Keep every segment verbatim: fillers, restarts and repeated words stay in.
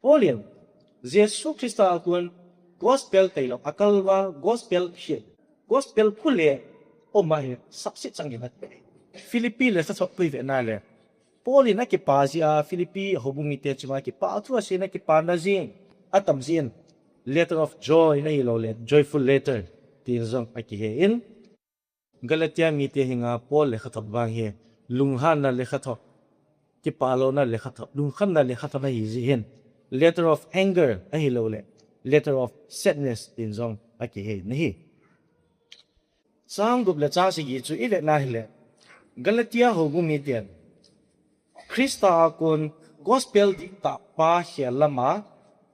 Paul in Jesu Christa a kon gospel tailou a kalva gospel hi, gospel khu le um ahi, sapset chang in ati. Philippi lekhathot khu i ve na le, Paul in akipa jeh a Philippi houbung mite chunga kipa thu asei na, kipana jing atam jeh in, letter of joy ahilou le joyful letter tin jong akihe in, Galatia mite henga Paul lekhathot vang hi lunghanna lekhathot, kipalouna lekhathot, lungkhamna lekhathot ahi jeh hin letter of anger ahilou le letter of sadness tin jong akihe in ahi. Chang gup le chang sagi chu i ve na hile, Galatia houbung miten Christa a kon gospel dihtah pa khel lama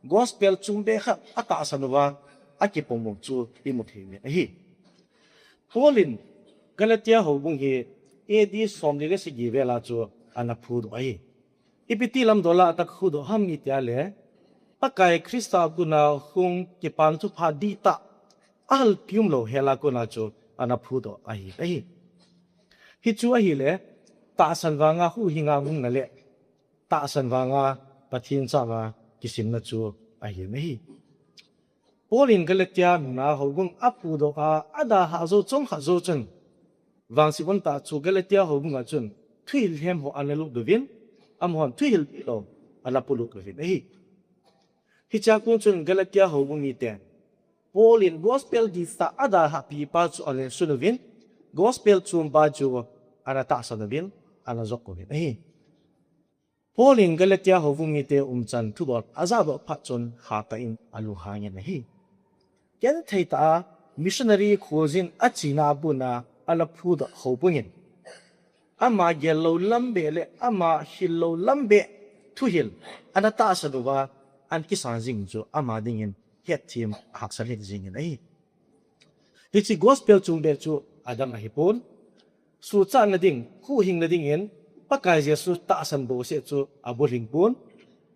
gospel chungbeh khat atahsan uva akipom u chu i mu thei u ahi. Paul in Galatia houbung hi A D somni le sagi vel a chu ana phudoh ahi. Ipi ti lamdol a ana phudoh ham i ti a le, Pakai Christa a kon a hung kipan thupha dihtah a halpi umlou hel a kon a chu ana phudoh ahi, ahi. Hichu ahile, tahsan vanga huhhing a hung na le tahsan vanga Pathen chang a kisimna chu ahi, ahi. Paul in Galatia muna houbung aphudoh a, adalhah jou chomkhat jou chun, vangset umtah chu Galatia houbung a chun thuhil lhem ho ana lut uvin, amahon thuhil pehlou ana polut uvin ahi. Hichea kon chun Galatia houbung miten Paul in gospel dihtah adalhah pi pa chu ana sun uvin, gospel chungbeh chu ana tahsan uvin, ana jop uvin ahi. Paul in Galatia houbung mite umchan thudol ajahdoh phat chun hatah in alunghang in ahi. Genthei tah a missionary kholjin achena a kon a ana phudoh houbung in ama gel lou lam beh le ama hil lou lam beh thuhil ana tahsan uva ana kisan jing chu ama dingin hetthem, haksat het jing in ahi. Hiche gospel chungbeh chu adang ahipon, suhchatna ding, huhhingna dingin Pakai Jesu tahsan bouseh chu abulhing pon,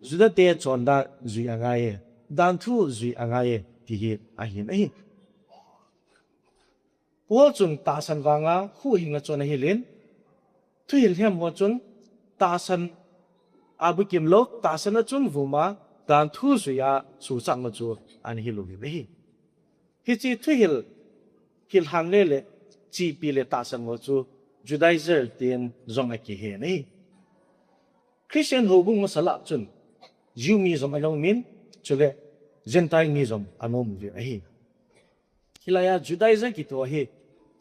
Juda te chondan jui angai e, danthu jui angai e, ti hi ahin ahi. Paul chun tahsan vanga huhhingna chon ahil in, thuhil lhem ho chun tahsan a bukim lou, tahsan a chun vuma danthu jui a suhchatna chu ana hil uvin ahi. Hiche thuhil, hilhang le le, chepi le tahsan ho chu Judaizer tin jong akihen ahi. Christian houbung masa lah chun Jew mi jong ana um in, chule Gentile mi jong ana um uvin ahi. Hilai a Judaizer kiti ho hi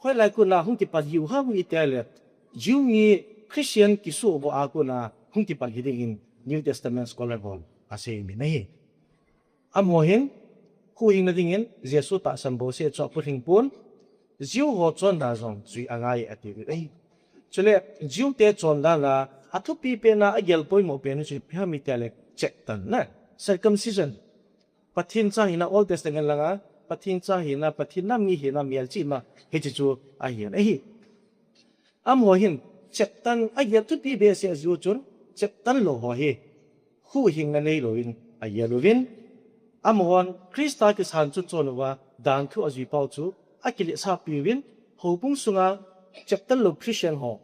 hoilai kon a hung kipan hiu ham i ti a le, Jew mi Christian kisuhbou a kon a hung kipan hi dingin New Testament scholar hon asei uvin ahi. Amaho hin huhhingna dingin Jesu tahsan bouseh chu abulhing pon, Jew ho chondan jong jui angai ati uvin ahi. Chule Jew te chondan a athupi pen a agel poimo pen chu ipi ham i ti a le, cheptan na, circumcision. Pathen cha hina, Old Testament langa Pathen cha hina, Pathen nam mi hina, melchihna, hiche chu ahin ahi. Amaho hin cheptan agel thupi behseh jeh u chun, cheptan lou ho hi huhhingna neilouvin agel uvin, amahon Christa kisan chun chon uva danthu ajui pau chu akiletsahpi uvin, houbung sunga cheptan lou Christian ho,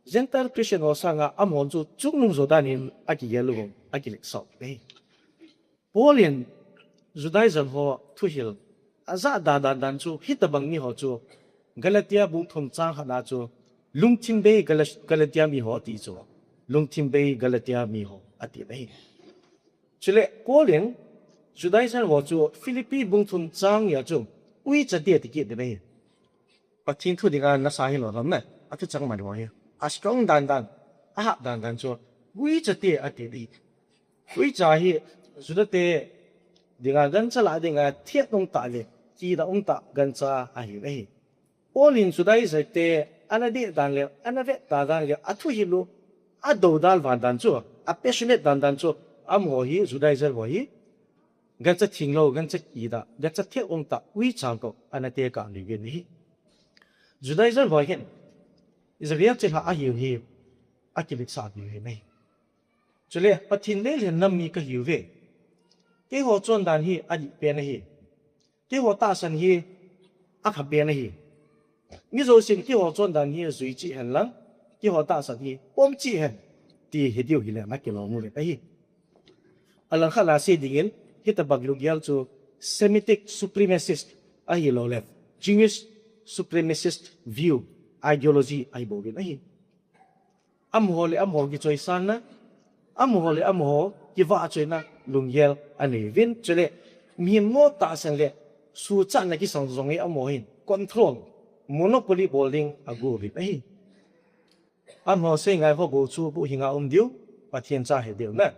Gentile Christian ho sanga amahon chu chungnung jo dan in akigel uvin akiletsah u ahi. Paul in Judaizer ho thuhil ajah dan dan dan chu hitobang mi ho chu Galatia bung thum chang khat na chu lungthim bei Gala-, Galatia mi ho ati chu, lungthim bei Galatia mi ho ati ahi. Chule Paul in Judaizer ho chu Philippi bung thum chang ni a chu uicha te ati kit ding ahi. Pathen thu dinga nasa hilou ham na, athu chang man ho hi. A strong dan dan, ahah dan dan chu uicha te ati ding. Uicha hi Juda te dinga gancha lah dinga thet um tah le, kida um tah gancha ahi ahi. Paul in Judaizer te ana dih dan le, ana vet dan le, athuhil u, adoudal van dan chu, a passionate dan dan chu, amaho hi Judaizer ho hi gancha thinglou, gancha kida, gancha thet um tah uicha toh ana tekah uvin ahi. Judaizer ho hin Israel chilhah ahiu hi akiletsahpi uvin ahi. Chule Pathen lelhen nam mi kahiuve. Keiho chondan hi adih pen ahi. Keiho tahsan hi apha pen ahi. Mi jousen keiho chondan hi jui cheh hen lang, keiho tahsan hi pom cheh hen, ti hidiu hile akilom uvin ahi. Alangkhat a sei dingin, hitabang lunggel chu Semitic supremacist ahilouleh Jewish supremacist view, ideology ahi bouvin ahi. Amaho le amaho kichoisanna, amaho le amaho kivahchoina lunggel anei uvin, chule mihem mo tahsan le suhchatna kisang jong hi amaho hin control, monopoly bol ding ago uvin ahi. Amaho sei ngai ho bou chu buhhinga um diu, Pathen cha he diu na.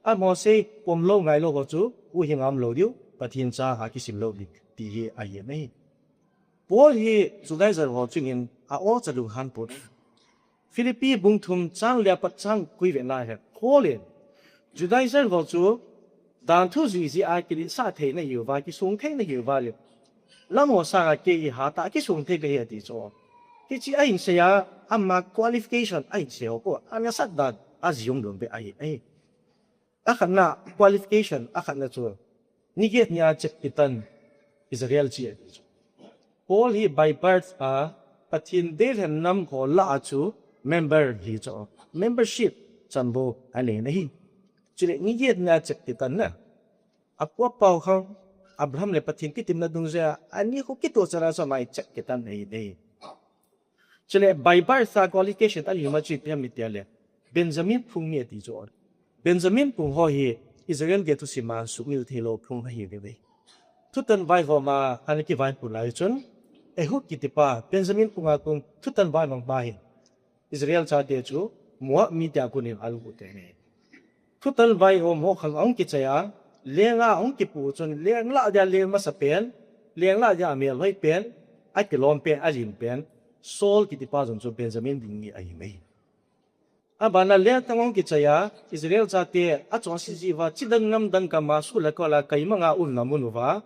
Amaho sei pomlou ngailou ho chu buhhinga umlou diu, Pathen cha a kisim lou ding ti hi ahi ahi. Paul hi Judaizer ho chungin a ocha lunghan pon. Philippi bung thum chang li a pat chang ko ivet na hi, Paul in Judaizer ho chu danthu jui jeh a kiletsah theina hiuva, kisong theina hiuva le, lamho sanga kei hi hatah a kisong thei kahi ati chu. Hiche ahin sei a, ama qualification ahin sei ho ko, anasat dan a jih um lou be ahi, ahi. Akhatna qualification, akhatna chu, ni get nia chep kitan Israel che ati chu. Paul hi by birth a Pathen deilhen nam ho lah a chu member hi chu, membership chanbou anei ahi. Chule ni get nia chep kitan na. Apu apau khang Abraham le Pathen kitimna dungjuia ani khu kitoh chan a chu ama hi chep kitan ahi, ahi. Chule by birth a qualification alima chu ipi ham itile, Benjamin phung mi ati chu. Benjamin phung ho hi Israel gei thusim a sumil theilou phung ahiuve. Thutan vaihom a ana kivaihom lai chun, Ehud kitipa Benjamin phung a kon thutan vaihom pa hin Israel chate chu Moab mite a konin alut u ahi. Thutan vaihom ho khang ahung kichai a, leng a ahung kipoh chun leng lah dia leng masapen, leng lah dia amel hoipen, akilom pen, alim pen, Saul kitipa jong chu Benjamin ding mi ahi mai. Abana lengtang ahung kichai a, Israel chate achonset jiuva, chidang namdang gam a suh le kol a kaimang a umna mun uva,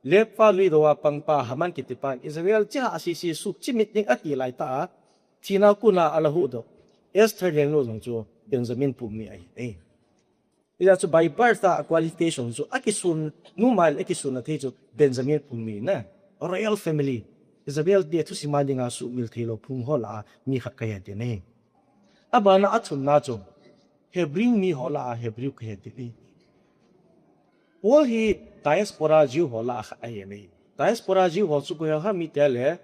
Lepha lui dou a pangpa Haman kitipan Israel chilhah sese suh chimit ding ati laitah a, thina a kon a ana huhdoh Esther lengnu jong chu Benjamin phung mi ahi. Hijeh chun by birth a qualification chu akisun, numei le akisuna thei chu Benjamin phung mi na, royal family, Israel te thusim a dinga sumil theilou phung ho lah a mi khat kahi ati ahi. Abana athumna chu Hebrew mi ho lah a Hebrew kahi ati ahi. Paul hi diaspora Jew ho lah a khat ahi ahi. Diaspora Jew ho chu koi ho ham itile,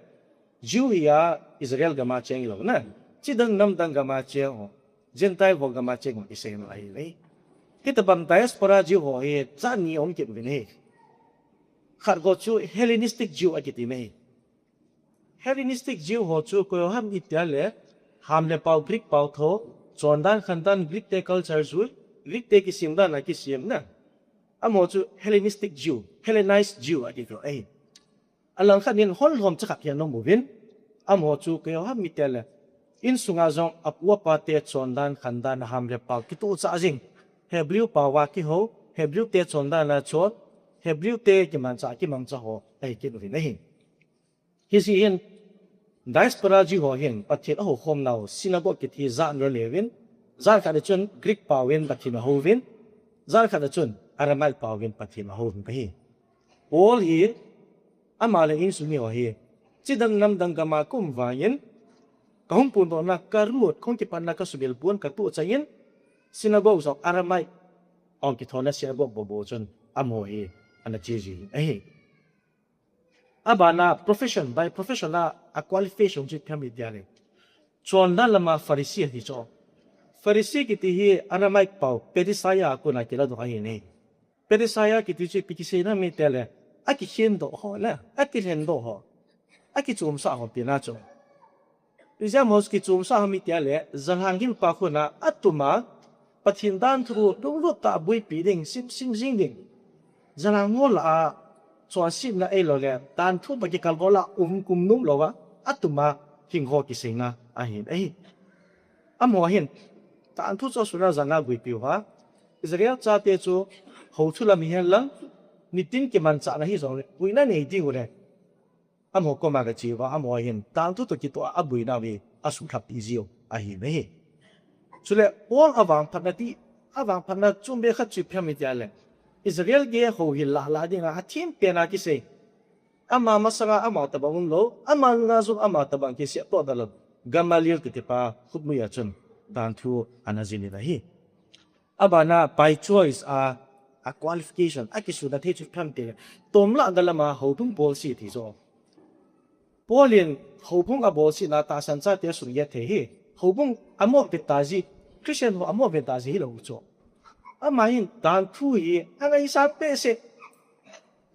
Jew hi a Israel gam a cheng lou na, chidang namdang gam a cheng ho, Gentile ho gam a cheng ho isei nom ahi ahi. Hitabang diaspora Jew ho hi jat ni aum kit uvin ahi. Khat ho chu Hellenistic Jew akiti ahi. Hellenistic Jew ho chu koi ho ham itile, ham le pao Greek pao tho, chondan khandan Greek te culture jui, Greek te kisem dan a kisem na. Amaho chu Hellenistic Jew, Hellenized Jew akiti ahi. Alangkhat in hol lhom chakhat hi ana um uvin, amaho chu koi ho ham itile, insunga jong apu apa te chondan khandan, ham le pao kitohchah jing, Hebrew pao a kihou, Hebrew te chondan a chon, Hebrew te kimanchah kimangcha ho ahi kit uvin ahi. Hijeh hin diaspora Jew ho hin Pathen ahoukhomnau synagogue kiti jat anei uvin, jat khat a chun Greek pao in Pathen ahouvin, jat khat a chun Aramaic pao in Pathen ahouvin ahi. Paul hi ama le insung mi ho hi chidang namdang gam a kaum vangin, kahung phondohna, ka root, kahung kipatna, ka sumil pon katoh chai in, synagogue jong Aramaic a kithouna synagogue bou bou chun amaho hi ana che ji ahi. Abana profession, by profession a, a qualification chu ipi ham itile, chondan lama Pharisee ahi chu. Pharisee kiti hi Aramaic pao Pharisee a kon a kiladoh ahi ahi. Pharisee kiti chu ipi kiseina ham itile, akikhendoh ho le akilhendoh ho, akichomsah ho tina chu. Hijeh a amaho chu kichomsah ham itile, jalhang gilpa khut a atum a, Pathen danthu lunglut tah a boipi ding, simsim jing ding, jalhang ho lah a chonsetna ahilouleh danthu toh kikal ho lah a um kum nom louva atum a hing ho kiseina ahi ahi. Amaho hin danthu chu asun a jalhang a boipi uva, Israel chate chu hou thu lam hihen lang, nitin kimanchahna hijongle boina nei ding u le, amaho koma gache uva, amaho hin danthu toh kitoh a aboinau hi asuhlhap pi jiu ahi ahi. Chule Paul avangphatna ti, avangphatna chombe khat chu ipi ham itile, Israel gei houhil lah lah dinga athem pen a kisei, ama masanga ama tobang umlou, ama nunga jong ama tobang kisei toh dalou, Gamaliel kitipa khutnoi a chun danthu ana jil in ahi. Abana by choice a A qualification, a kisuna thei chu phamte. Tomlah dalama houbung bolse ti chu. Paul in houbung abolsena tahsan chate asung ye thei hi. Houbung amo veta ji, Christian ho amo veta ji hilou chu. Ama hin dan thu hi, angaisang behseh.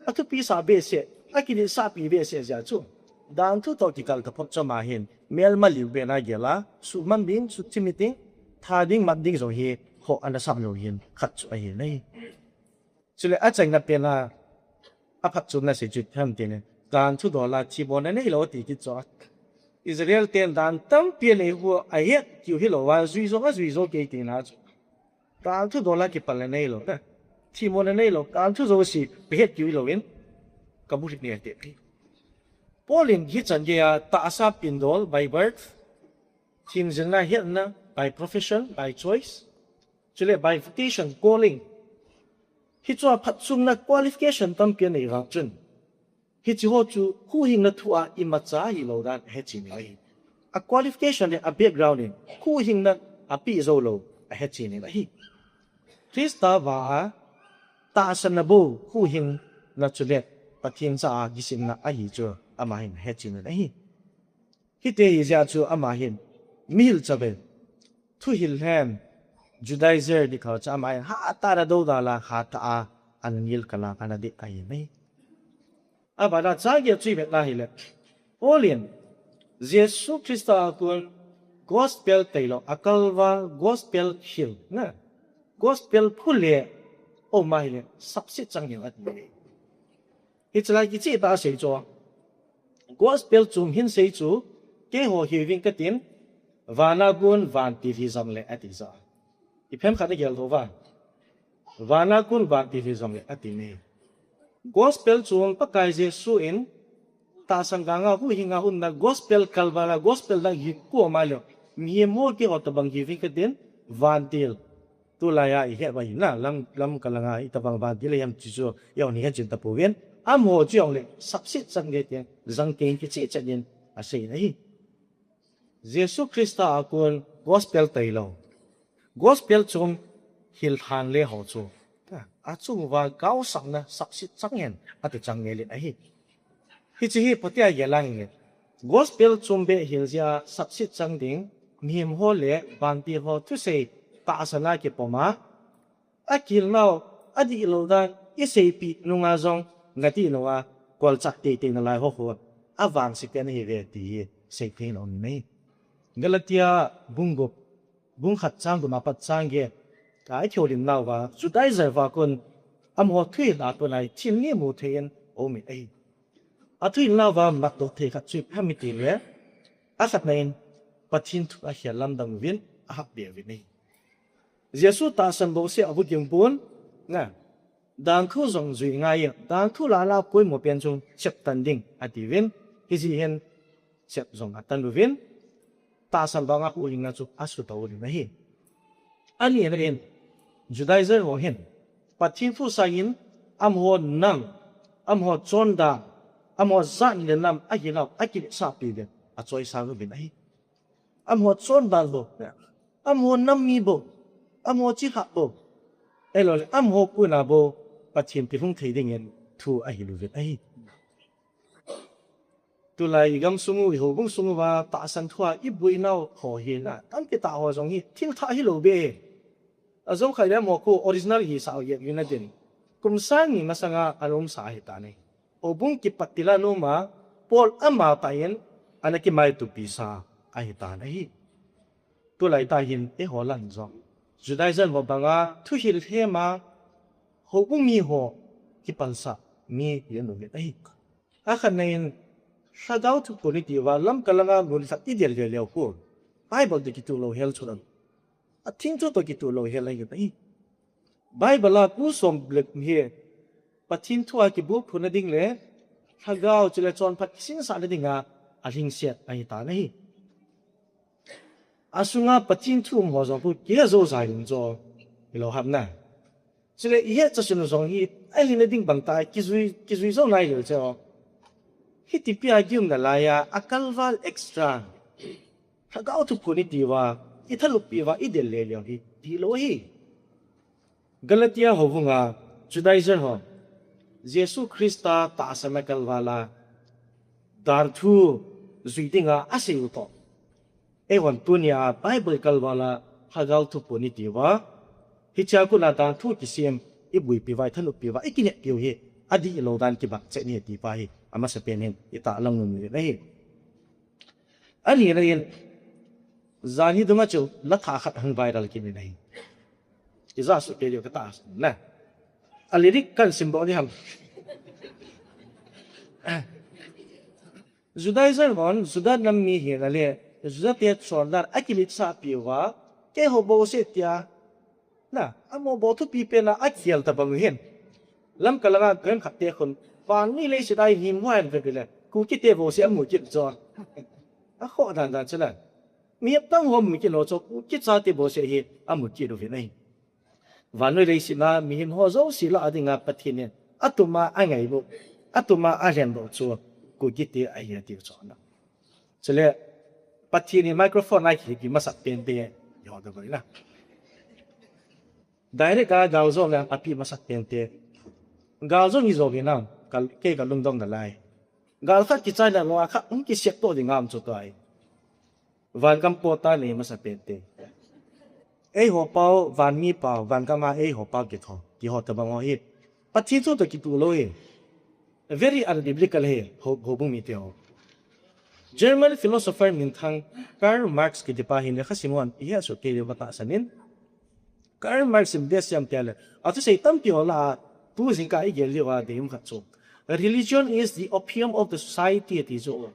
Athupi sah behseh, akiletsahpi behseh jeh chu. Dan thu toh kikal taphot chu ama hin, melma liu beh na gel a, suhman ding, suhthim ding, tha ding, mat ding jong hi, ho ana sam lou hin, khat chu ahi nai. Chule achaina pen a, aphatchomna sei chu ipi ham tile, dan thu dol a themmo nanei lou ti kit chu. Israel ten dan tampi anei u ahet kiu hilou a, jui jong ajui jou kei tina chu. Dan thu dol a kipal nanei lou, themmo nanei lou, dan thu jouse, ahet kiu hilou in, kamu hih nei te. Paul in hichan geiya tahsa pindol, by birth, themjilna hetna, by profession, by choice, chule by vocation, calling. Hichea phatchomna qualification tampi anei vang chun, hiche ho chu huhhingna thua imacha hilou dan ahechen in ahi. A qualification le a background in huhhingna apeh jou lou ahechen in ahi. Christa vah a tahsanna bou huhhingna chule Pathen cha a gisimna ahi chu ama hin ahechen in ahi. Hiti ahi jeh chu ama hin mihilchah ve, thuhil hem, Judaizer ding khat chu ama hin hatah a adoudal a, hatah a ana ngil kal a, ana dei ahi nai. Abana chang get chu ivet na hile, Paul in Jesu Christa a kon gospel tailou, a kalval gospel hil, na, gospel phule, o ma hile, sapset chang hel ati. Hiche lai kicheh tah a asei chu. Gospel chom hin sei chu, keiho hiuving katin, vana kon vantil hijong le ati chu. Ipi ham khat nagel lou va. Vana kon vantil hijong le ati ne. Gospel chom Pakai Jesu in, tahsan ganga huhhinga umna gospel kalval a gospel dang hi koma lou. Mihem ho keiho tobang hiuving katin, vantil. Tulai a ihet uva hi na, lam, lam kalanga itobang vantil ahi ham ti chu, eiho hin ihet chin tapouvin. Amaho chu jongle, sapset chang gei te, jangkei in kicheh chet in asei in ahi. Jesu Christa a kon gospel tailou, gospel chom hil lhan le ho chu, achung uva gaosapna sapset chang hen, ati chang ngel in ahi. Hiche hi phatea gel a hile, gospel chom beh hil jeh a sapset chang ding, mihem ho le vantil ho thusei tahsan a kipom a, akihilnau, adihlou dan, iseipeh nunga jong, ngati nunga, kolchat teitei nalai ho khu, avangse pen ahiuve ti hi, seithei lou ni nei. Galatia bung gup, bung khat chang gup a pat chang get a, ikiholimnauva, Judaizer vah kon, amaho thuhil a kon a hi thil ni mu thei in aum in ahi. Athuhilnauva matdoh thei khat chu ipi ham itile, akhatna in, Pathen thu akhel lamdang uvin, ahap be uvin ahi. Jesu tahsan bouseh avu ding pon, na, dan thu jong jui ngai in, dan thu lah lah a poimo pen chu cheptan ding atiuvin, hijeh hin chep jong atan uvin, tahsan banga huhhingna chu asutou uvin ahi. Anina in, Judaizer ho hin, Pathen thu sangin, amaho nam, amaho chondan, amaho jat le nam ahinau akiletsahpi uvin, achoisang uvin ahi. Amaho chondan bou, amaho nam mi bou, amaho chilhah bou, ahiloule amaho kona bou Pathen pilhung thei dingin thu ahil uvin ahi. Tulai igamsung u, ihoubung sung uva tahsan thua iboinau ho hi na, tampi tah ho jong hi thil thah hilou be. Ajou khat le amaho khu original hisah u get uvin atin. Kum sang ni masanga ana umsa ahitan ahi. Houbung kipat til a ana um a, Paul amatah in ana kimaitopi sa ahitan ahi. Tulai tah hin eiho lang jong, Judaizer ho banga thuhil hem a, houbung mi ho kipalsah mi hi ana um in ahi. Akhatna in, lhagao thuphon iti uva, lamkal langa mun khat idel lele u khu, Bible toh kitoh louhel chu, atheng thu toh kitoh louhel ahi. Bible a kum som le kum hi, Pathen thu a kibolphu na ding le, lhagao chule chonphat kisinsah na dinga, alhingset ahitan ahi. Asunga Pathen thu um ho jong khu kihe jou jai in chu, hilou ham na. Chule ihet chasun u jong hi, ahina ding bangtah a kijui, kijui jou nai leu chu. Hitipi a kium nalai a, akalval extra, lhagao thuphon iti uva, ithalup pi uva idel lele u hi, dihlou ahi. Galatia houbunga Judaizer ho Jesu Christa tahsan a kalval a danthu jui dinga asei u toh, eihon tunia Bible kalval a Lhagao Thuphon iti uva, hichea kona danthu kisem, ibuipi uva, ithanoppi uva, ikineppi u hi adih lou dan kibang cheh ahi ti pa hi amasapen in itahlang nom u ahi. Anina in, jan hi dunga chu la thah khat hung viral kit in ahi. Ija soh kei diu katahsan na. A lyric kahin simdoh ding ham. Judaizer hon Juda nam mi hina le Juda te chondan akimitsapi uva, keiho bouseh tia, na, amaho bou thupi pen a akhel tabang u hin, Lamka langa kihemkhat te khun, vannoi leiset a mihem ho ahin veu le, Kuki te bouseh amu kit u chu, akhoh dandan chu na, mihem tamho amu kit lou chu, Kuki chate bouseh hi amu kit uvin ahi. Vannoi leiset a mihem ho jouse lah a dinga Pathen in atuma angailut, atuma alhendoh chu Kuki te ahi atiu chu na. Chule Pathen in microphone a kihipi masat pente, iho tabang na, direct a gal jong le api masat pente. Gal jong hi jong hinam, kei kalungdong nalai. Gal khat kichaina lou a khat hung kisep toh ding ngam chu tai. Vangam pao tah nei masa pente, eiho pao, vanmi pao, vangam a eiho pao kitho, kiho tabang ho hi Pathen thu toh kituh lou hi. Very unbiblical hi, ho, houbung mite ho. German philosopher minthang Karl Marx kitipa hin lekha sim hon ihet soh kei diu katahsan in, Karl Marx in best jam tia le, athusei tampi ho lah a, tu jingkah igel diu a deium khat chu, Religion is the opium of the society, ati chu.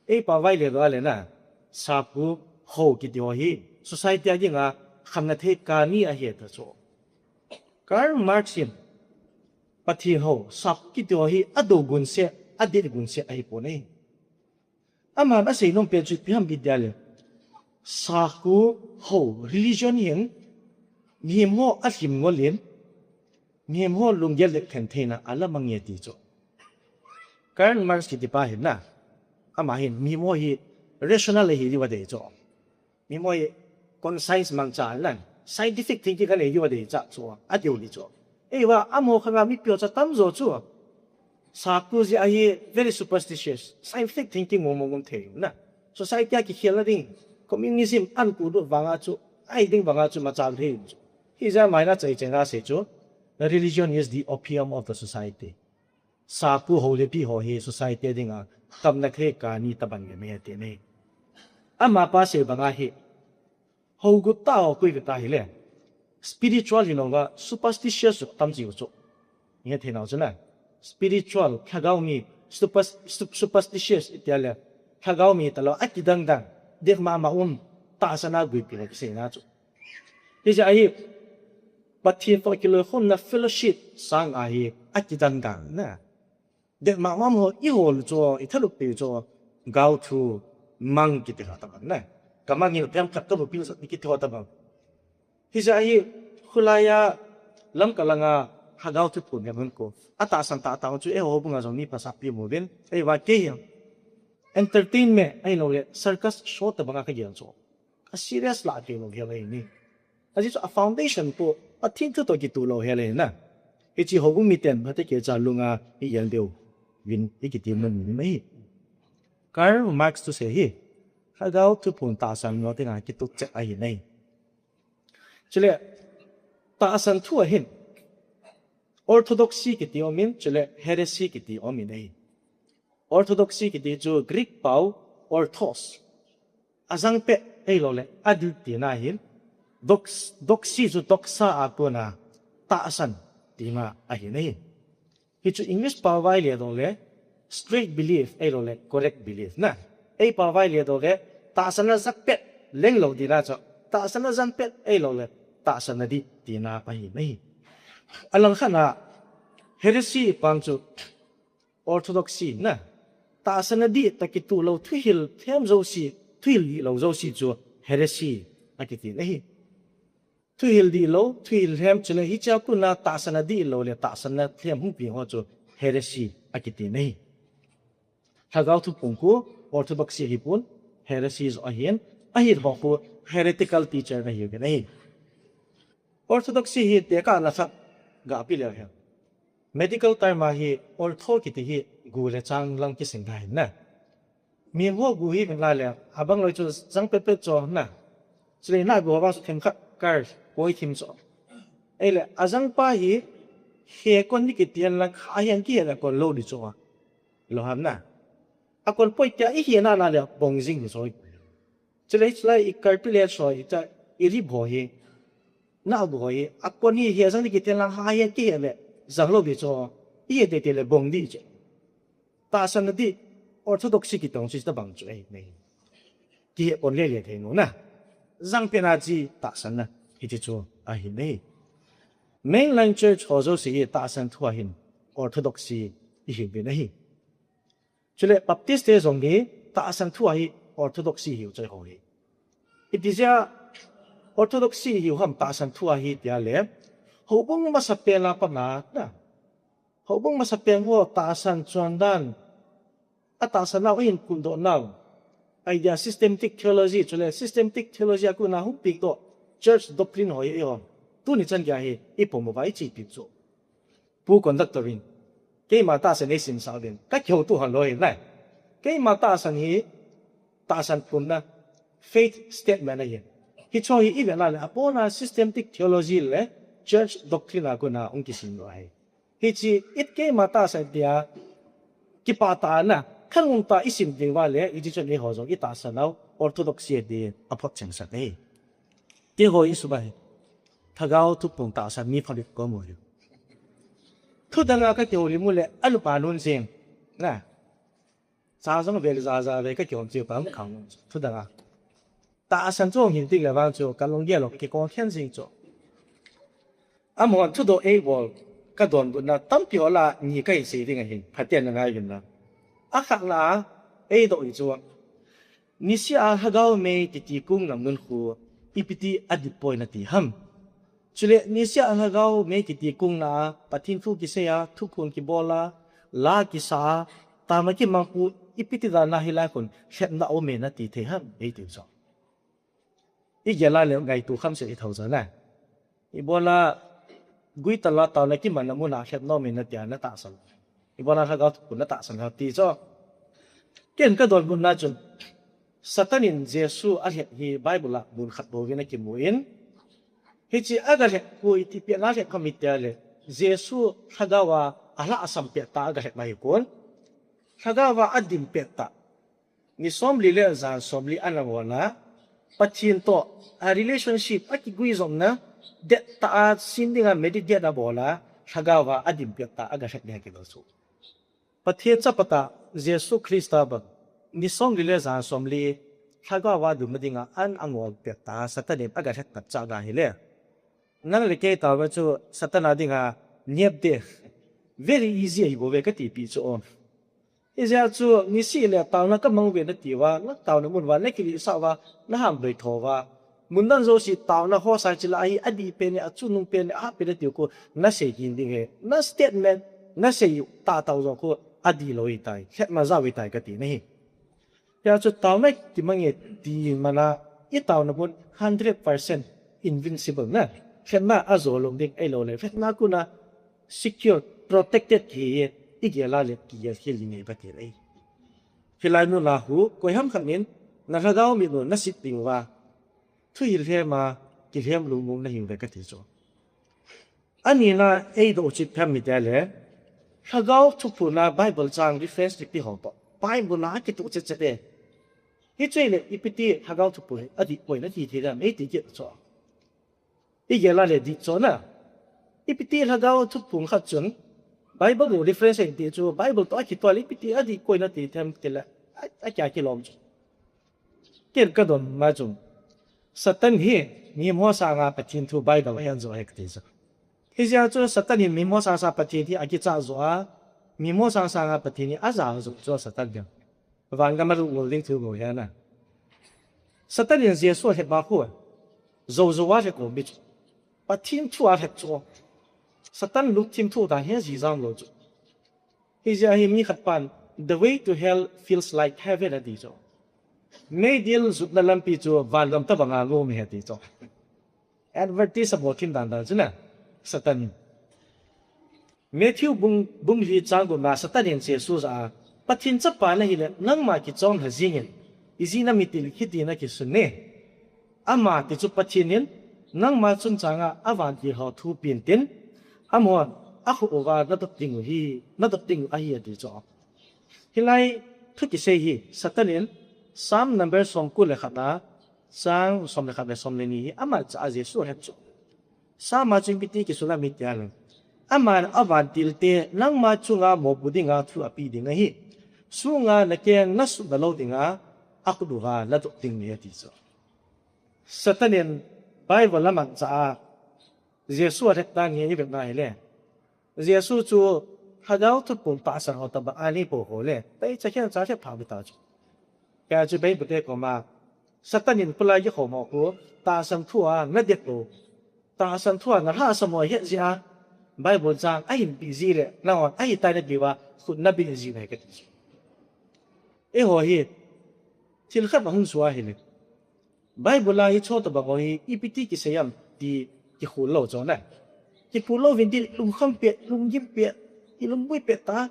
Eipao vai le doh a le na, sapu, hou kiti ho hi society a dinga khamna thei kani ahi ati chu. Karl Marx in Pathen hou, sapu kiti ho hi adou gunse, adet gunse ahipon ahi. Aman asei nom pen chu ipi ham iti le, sapu, hou, religion hin mihem ho alhim ngol in, mihem ho lunggel dep lhen theina alamang e ati chu. Karl Marx kitipa hin na, ama hin mihem ho hi rational ahi diu adei chu. Mihem ho hi conscience mangcha ahi, scientific thinking anei diu adei cha chu, atiu di chu. Eiva amaho khanga mipi ho chu atamjo chu, sapu jeh a hi very superstitious, scientific thinking mong mong um thei na. Society a kikhelna ding, communism an kulut vanga chu, ahi ding vanga chu machal thei chu. Hijeh a amahin achai chai na asei chu, religion is the opium of the society. Sapu, hou le pi ho hi society a dinga khamna thei kani tabang e ati ahi. Amapa sei banga hi, hou gut tah ho koi kati hile, spiritual hilouva superstitious atam jiu chu. Ihet thei nau chu na, spiritual, lhagao mi, super, su-, superstitious iti le, lhagao mi talou, akidang dang, dep mama um, tahsan a guipi ho kiseina chu. Hijeh a hi, Pathen toh kiloikhomna fellowship sanga hi akidang dang na, dep mama um ho ihol chu, ithanoppi u chu, gaothu, mang kiti ho tabang na, kamang in themkhat kabupi u chu kiti ho tabang. Hijeh a hi, khulai a Lamka langa Lhagao Thuphon lhem hung ko, atahsan tahtah u chu eiho houbung a jong mi pasal pi mu uvin, eiva kei hi entertainment ahiloule circus show tabang a kagel chu, ka serious lah thei lou hel ahi. Ajeh chu a foundation pu Pathen thu toh kituh lou hel ahi na. Hiche houbung miten phatecha lunga igel diu vin ikiti nom u ahi. Karl Marx thusei hi, Lhagao Thuphon tahsan lou dinga kituh cheh ahi nai. Chule, tahsan thu a hin, orthodoxy kiti umin, chule heresy kiti umin ahi. Orthodoxy kiti chu Greek pao orthos, ajang pet ahiloule adih tina ahin, dox-, doxy chu doxa a kona tahsan tina ahi nai. Hichu English pao vai le doh le straight belief ahiloule correct belief na. Eipao vai le doh le tahsan ajang pet, lenglou tina chu, tahsan ajang pet ahiloule tahsan adih tina ahi nai. Alangkhat a heresy pang chu orthodoxy na, tahsan adih tah kituh lou, thuhil lhem jouse, thuhil dihlou jouse chu heresy akiti nai. Thuhil dihlou, thuhil lhem chule hichea kona tahsan adih loule tahsan alhem hung pi ho chu heresy akiti nai. Lhagao Thuphon khu orthodoxy ahipon, heresy joh ahin, ahin ho khu heretical teacher ahiuvin ahi. Orthodoxy hi tekahna khat gapi leu hen, Medical term a hi ortho kiti hi gu le chang lang kisim dan ahi na. Mihem ho gu hi min la le, abang loi chu jang pet pet chu na. Chule na gu ho bang chu themkhat kar poi thim chu. Ei le, ajang pa hi he kon ni kiti hen lang kha hen kihe le kon lou di chu. Lou ham na. A kon poi tia i he na na le bong jing di chu. Chule, chule i kar pi le chu i cha i ri bho hi. Na gu ho hi, a kon hi he jang ni kiti hen lang kha hen kihe le jang lou di chu. I he te te le bong di chu. Tahsan na di orthodoxy kitong chu tabang chu ahi nei. Kihe kon le le thei nu na. Jang pet na chi tahsan na. Hiti chu ahi nei. Mainline church ho jouse hi tahsan thu a hin orthodoxy i hin bin ahi. Chule Baptist te jong hi tahsan thu a hi orthodoxy hiu choi ho hi. Iti jeh a orthodoxy hiu ham tahsan thu a hi tia le. Houbung masapen a pat na na. Houbung masapen ho tahsan chuan dan, a tahsan nau, a hin kun doh nau. Idea systematic theology, chule systematic theology a kon a hung pik doh church doctrine ho hi, ho. Tuni chan gei hi i pom uva i chi pik chu. Pu conductor in, keima tahsan ei sim sah uvin, ka kihouto hon lou hi lai. Keima tahsan hi, tahsan pumna, faith statement ahi. Hiche hi i vet na le, a pona systematic theology le church doctrine a kon a hung kisim lou ahi. Hiche i keima tahsan tia, kipah tah a na, khanglum tah a i sim ding uva le, hiche chun eiho jong i tahsan nau orthodoxy ti a phot cheng sah e. Keiho i sum a hi, Lhagao Thupung tahsan mi phabep ka um u hi. Thu dang a ka kihoulim u le, a lupa nun jing. Na. Cha jong vel ja ja ve ka kihoulim chu pa um khang. Thu dang a. Tahsan chu hin tik le vang chu ka lunggel u kikong khen jing chu. Amahon thudoh ei bol ka donbutna tampi ho lah a ni ka hin sei ding ahi, phaten na ngai uvin lang. A khatna a ei doh hi chu, niseh a Lhagao mei kiti kong lam nun khu ipiti a dip poi nati ham. Chule niseh a Lhagao mei kiti kong na a Pathen thu kisei a, thuphon kibol a, la kisa a, taona kimang khu ipiti dan a hilai khun lhepna um e nati thei ham, ei ti chu. I gel a le ngaito kham seh i thou chu na. Ibol a guital a taona kimanna mun a lhep nom e na tia na tahsan. Ibol a Lhagao Thupun na tahsan ham ti chu. Ken ka donbutna chun Satan in Jesu a lhep hi Bible a mun khat bou vin a kimu in. Hiche a ga lhep khu iti pia na lhep kham i tia le. Jesu Lhagao a a lhahsam pet tah a ga lhep ahi kon. Lhagao a a dim pet tah. Ni somli le jan somli ana bol a, Pathen toh a relationship a kiguijopna, det tah a sin ding a meditate a bol a, Lhagao a a dim pet tah a ga lhep ding a kilo chu. Pathen chapa tah Jesu Christa bang, ni somli le jan somli, Lhagao a dum ding a an a ngol pet tah a Satan in a ga lhep pat cha ga hi le. Nang le kei taona chu Satan a ding a nep de. Very easy ahi bou ve ka ti pi chu o. Hijeh chun, niseh le taona ka mang uve na ti uva, na taona mun uva, na kilhahsam uva, na ham doi tho uva. Mun dang jouse taona ho sa chila ahi, adih pen e, achungnung pen e, ahat pen e na ti u khu, na sei kit ding ahi. Na statement, na sei tah tah u jong khu, adih lou ahitai, lhepna jao ahitai ka ti na ahi. Hijeh chun taona i ti mang e ti mana, i taona mun hundred percent invincible na. Lhepna a jo lou ding ahilou le, lhepna kona secure, protected kihi, i gel a le kigel khel ding ahi ka ti le. Hilai mun a khu, koiham khat in, na lhagao mit u na sit ding uva, thuhil lhem a, kilhem lungmong na hiu ve ka ti chu. Ani na ei doh u chu ipi ham i ti a le, Lhagao Thupun a Bible chang reference ipi ho toh, Bible a kitoh chet chet e. Hichu ahile, ipi ti Lhagao Thupun hi adih poi na ti thei dem, ei ti kit chu. I gel a le dih chu na. Ipi ti Lhagao Thupun khat chun, Bible u reference ahi ti chu, Bible toh akitoh le, ipi ti adih poi na ti them ti le, a, a kya kilom chu. Ken ka don ma chu. Satan hi, mihem ho sanga Pathen thu Bible a ahin jo ahi ka ti chu. Hijeh chun Satan in mihem ho sanga Pathen hi akicha jo a, mihem ho sanga Pathen hi aja jo chu Satan hi. Vangam a lungmong ding thu bou ahi na. Satan in Jesu alhep ma khu, jou jou a lhep lou mi chu. Pathen thu a lhep chu. Satan lungthim thu dan hi ji jang lou chu. Hijeh a hi mi khat pan, "The way to hell feels like heaven," ati chu. Meidil jutna lampi chu vangam tabang a lom ahi ati chu. Advertise a bol thim dan dan chu na, Satan. Matthew bung, bung li chang gupna Satan in Jesu jah a, Pathen chapa nahile, nangma kichom lha jingin, ijeh inem itile hiti nakisun ne. Ama ti chu Pathen in, nangma chungchang a avantil ho thu pen tin, amahon akhu uva nadop ding u hi, nadop ding u ahi ati chu. Hilai thu kisei hi, Satan in, Psalm number som ko le khat a, chang som le khat le som le ni hi, ama jah a Jesu ahet chu. Psalm a chu ipi ti kisun am itile, aman avantil te nangma chunga mopo dinga thu ape ding ahi. Sunga nakeng nasuh nalou dinga, akhut uva nadop ding ahi ati chu. Satan in Bible aman jah a, Jesu ahet dan hi ivet na hile, Jesu chu lhagao thuphon tahsan ho tobang a anei pou ho le, taicha khen cha khe pha bita chu. Kei chu Bible te koma, Satan in pulai kikhom ho khu, tahsan thu a nadet u, tahsan thu a nalhahsam u ahet jeh a, Bible chang ahin peh jeh le, nahon ahitai nape uva, khut nabeh jeh u ahi kati chu. Eiho hi, thil khat ahung soh ahile, Bible a hiche tobang ho hi ipi ti kisei am ti kikhol lou chu na. Kikhol louvin tin lungkham pet, lunggim pet, ilungput pet tah,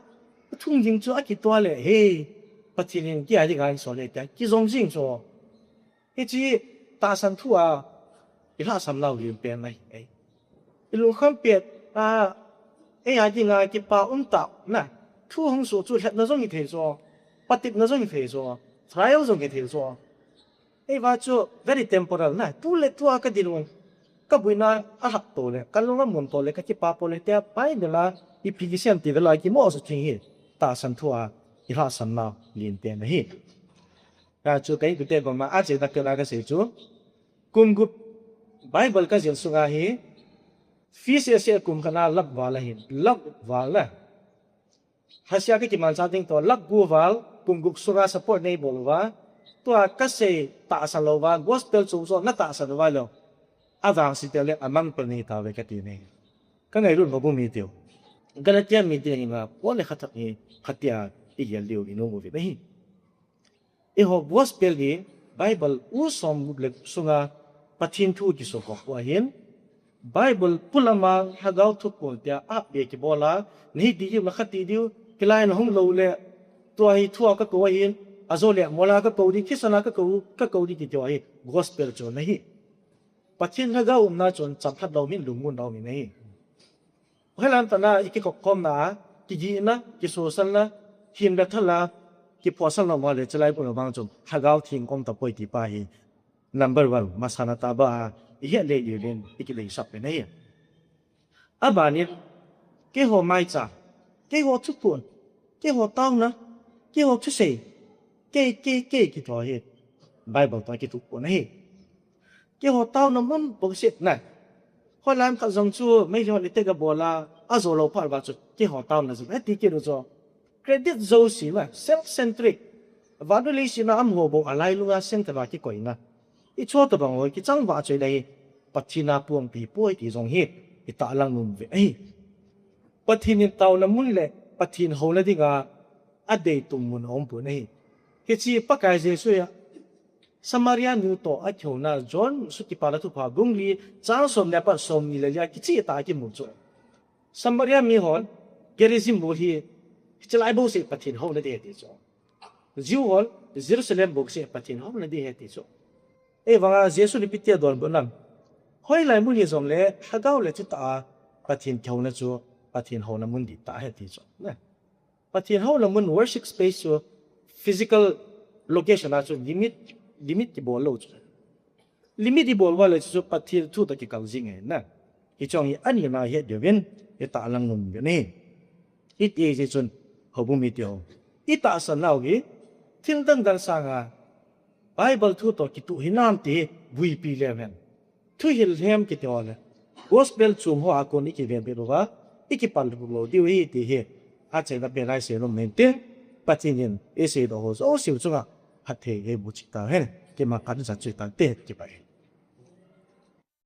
athung jing chu akitoh le, he, Pathen in kei a dinga ahin sol e tia kijong jing chu. Hiche tahsan thu a ilhahsam nau lim pen ahi. Ilungkham pet a, ei a dinga kipa um tah na. Thu hung soh chu lhepna jong hithei chu, patepna jong hithei chu, trial jong hithei chu. Eiva chu very temporal na. Tu le tu a kadin u, kabuina alhap to le, kalung amon to le, kakipa po le, tia Bible a ipi kisei am ti vel a kimoh soh thing hi tahsan thu a ilhahsam nau lim pen ahi. Ka chu ka inkote koma achaina pen a kasei chu, kum gup Bible kajil sunga hi, feast ase kum khat a lakh val ahin, lakh val na. Hasia kakimanchah ding toh, lakh gup val, kum gup sunga support neibol uva, tua kasei tahsan lou uva, gospel chom chu natahsan uva lou, avangset le amangpel nei tauve kati ne. Kangailut houbung mite u, Galatia mite hi nga, Paul le khathat hi khatia igel diu inom uve ahi. Eiho gospel hi Bible u som le sunga Pathen thu kiso kop u ahin, Bible pulama lhagao thuphon tia abe kibol a, nahi ti diu, nakha ti diu, kilai nahung lou le, tua hi thu a kakou ahin, ajo le mol a kakou di, thisan a kakou, kakou di kiti u ahi, gospel chu ahi. Pathen lhagao umna chun chamlhat lou min lungmonna um in ahi. Hoilam tah a, ikikhopkhomna a, kigihna, kisosalna, himna thal a, kiphosalna um a le, chulai pum vang chu, Lhagao Theng um tapoi ti pa hi, number one, masanga tah a, ihet le iuvin, ikileisah pen ahi. Abanin, keiho maicha, keiho thuphon, keiho taona, keiho thusei, kei, kei, kei kiti ho hi, Bible toh kitupon ahi. Keiho taona mun bouseh na. Hoilam khat jong chu, Meitei hon attack abol a, ajo lou phat uva chu, keiho taona jong, ati kit u chu. Credit jouse na, self-centric. Vannoi leiset a umho bou alailunga centre a kikoina. Hiche tobang ho kichang vah choi le hi, Pathen a pang pi poi ti jong hi, itahlang nom uve ahi. Pathen in taona mun le, Pathen houna dinga, adeitum mun aumpon ahi. Hiche Pakai Jesu a, Samaria nu toh akihouna John Sut Kipana Thupha bung li chang som le apat som ni le li a kicheh tah a kimu chu. Samaria mihon Gerizim mol hi, hiche lai bouseh Pathen houna ding ahi ti chu. Jew hon Jerusalem bouseh Pathen houna ding ahi ti chu. Ahivanga Jesun ipi ti adonbut nam? Hoilai mun hijongle lhagao le chutah a Pathen kihouna chu Pathen houna mun dihtah ahi ti chu. Pathen houna mun worship space chu physical location a chu limit, limit kibol lou chu. Limit ibol uva le chu Pathen thu toh kikal jing ahi na. Hiche hi anina het diuvin itahlang nom uve. Hiti jeh chun houbung mite ho, itahsan nau hi thil dang dang sanga Bible thu toh kituh hinam ti hi buipi leu hen. Thuhil lhem kiti ho le Gospel chom hoa kon ikivenbit uva, ikipallut lou diu ahi ti hi achaina pen a isei nom in tin, Pathen in iseidoh ho jouse chunga phatthei eiboh cheh tauhen. Keima khat in ijat chu hitante, kipah e.